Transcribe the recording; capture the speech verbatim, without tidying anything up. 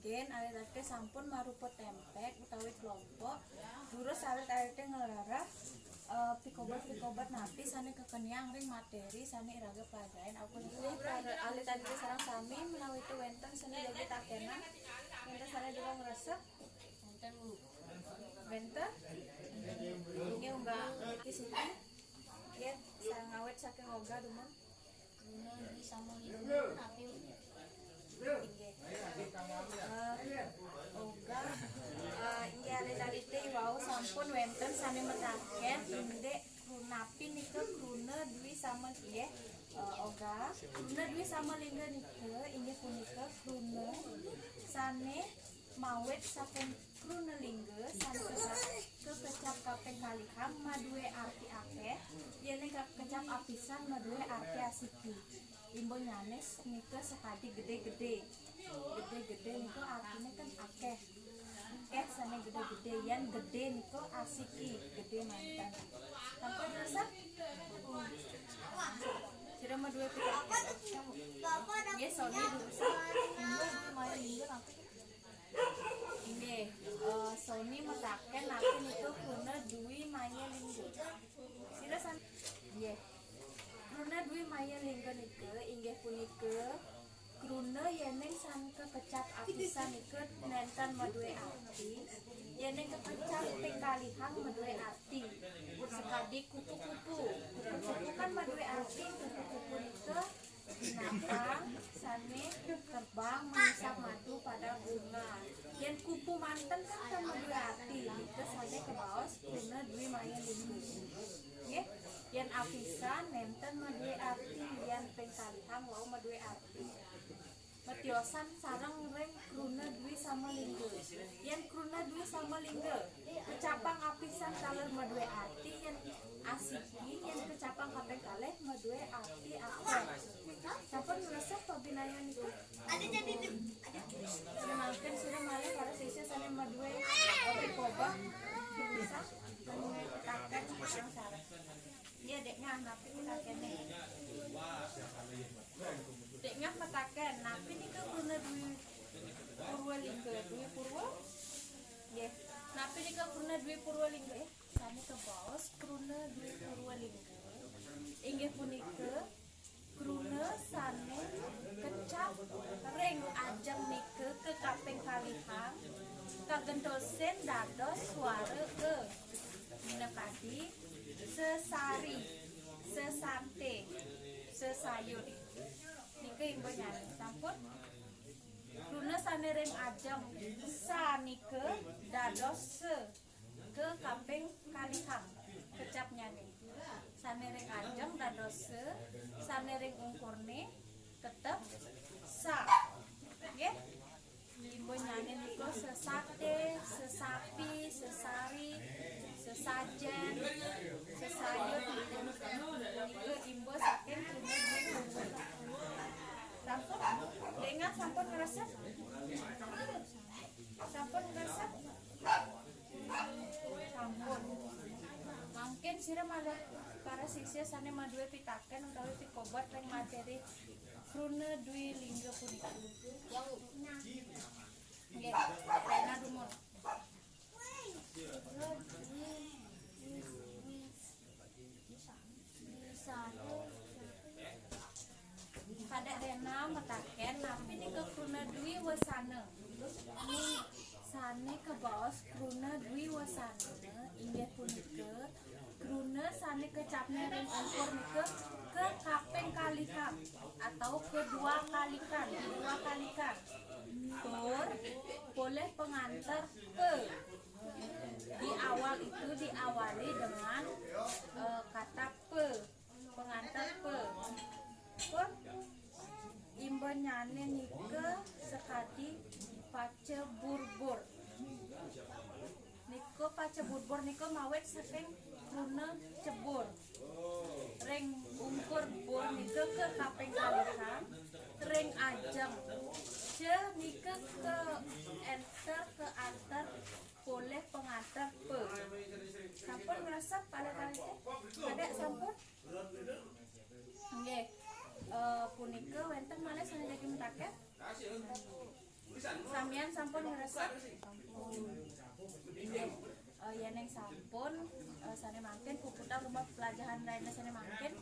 Mangkin alit-alité sampun marupa témpék utawi kelompok. Durus alit-alité nglereh, eh, pikobat-pikobat napi sané kakeniang ring materi sané iraga pelajahin. Ampun, alit-alité sareng sami menawi wénten sané jagi takénang, wénten sané durung resep. Wénten, Bu. Wénten? Inggih, unggah. Niki siki. Nggih, sangawit saking Oga dumun. Kruna dwi sama lingga napi, Bu? Inggih. Eh, Oga, eh, inggih, alit-alité wau sampun wénten sané mataken indik kruna, napi nika kruna dwi sama, nggih. Eh, Oga, kruna dwi sama lingga nika inggih punika kruna sané mawit saking kruna lingga sané kecap, kakecap kaping kalihang madué arti akéh, yén ka-, kecap apisan madué arti asiki. Imba nyané nika sakadi gedé-gedé. Gedé-gedé nika artiné kan akéh. Akéh sané gedé-gedé, yén gedé nika asiki, gedé manten. Sampun durus? Sira madué pitaken. Nggih, Sony durus. Inggih, eh, Sony mataken napi nika kruna dwi maya lingga. Sira san-, nggih. Kruna dwi maya lingga nika inggih punika kruna yéning sané kakecap apisan nika nénten madué arti, yéning kakecap ping kalihang madué arti. Sakadi kupu-kupu. Kupu-kupu kan madué arti, kupu-kupu nika binatang sané terbang menghisap madu pada bunga. Yén kupu manten kan ten madué arti, nika sané kabaos kruna dwi maya lingga. Nggih, yén apisan nénten madué arti, yén ping kalihang wau madué arti. Matiosan sareng ring kruna dwi sama lingga. Yén kruna dwi sama lingga, kecapang apisan taler madué arti, yén asiki, yén kecapang kaping kalih madué arti akéh. Sampun ngresep pabinayan nika? Ada jadi tu. Ada. Mangkin sira malih para sisya sané madué, eh, pikobat, bisa madué pitaken sareng-sareng. Iya, Dék Ngah, napi pitakené? Dék Ngah mataken, napi nika kruna dwi purwa lingga, dwi purwa? Nggih. Napi nika kruna dwi purwa lingga? Sané kabaos kruna dwi purwa lingga inggih punika kruna sané kecap ring ajeng nika kakaping kalihang, kagentosin dados suara e. Minakadi sesari, sesaté, sesayun. Nika imba nyané sampun. Kruna sané ring ajeng sa nika dados se kakaping kalihang kecapnyané. Sané ring ajeng dados se, sané ring ungkurné tetep sa. Nggih. Imba nyané nika sesaté, sesapi, sesari, sesajén, sesayun. Nika imba saking kruna dwi purwa. Sampun? Dék Ngah sampun ngresep? Sampun ngresep? Sampun. Mangkin sira malih para sisya sané madué pitaken utawi pikobat ring materi kruna dwi lingga punika. Nggih, Rena dumun. Kadék Rena mataken, napi nika kruna dwi wesana? Sané kabaos kruna dwi wesana inggih punika kruna sané kecapnya ring ungkur nika kakaping kalihang atau kedua kalikan, kedua kalikan. Tur polih pangantar pe. Di awal itu diawali dengan, eh, kata pe, pangantar pe. Pun imbanyané nika sakadi paca burbur. Nika paca burbur nika mawit saking kruna cebur. Ring ungkur bur nika kakaping kalihang, ring ajeng ce nika kaantar, kaantar polih pangantar pe. Sampun ngresep pada kali teh? Kadék sampun? Nggih. Eh, punika wénten malih sané jagi mataken? Samian Resep. Eh, ya neng sampun, eh, sane mangkin puputang rumah pelajahan lainnya sane mangkin.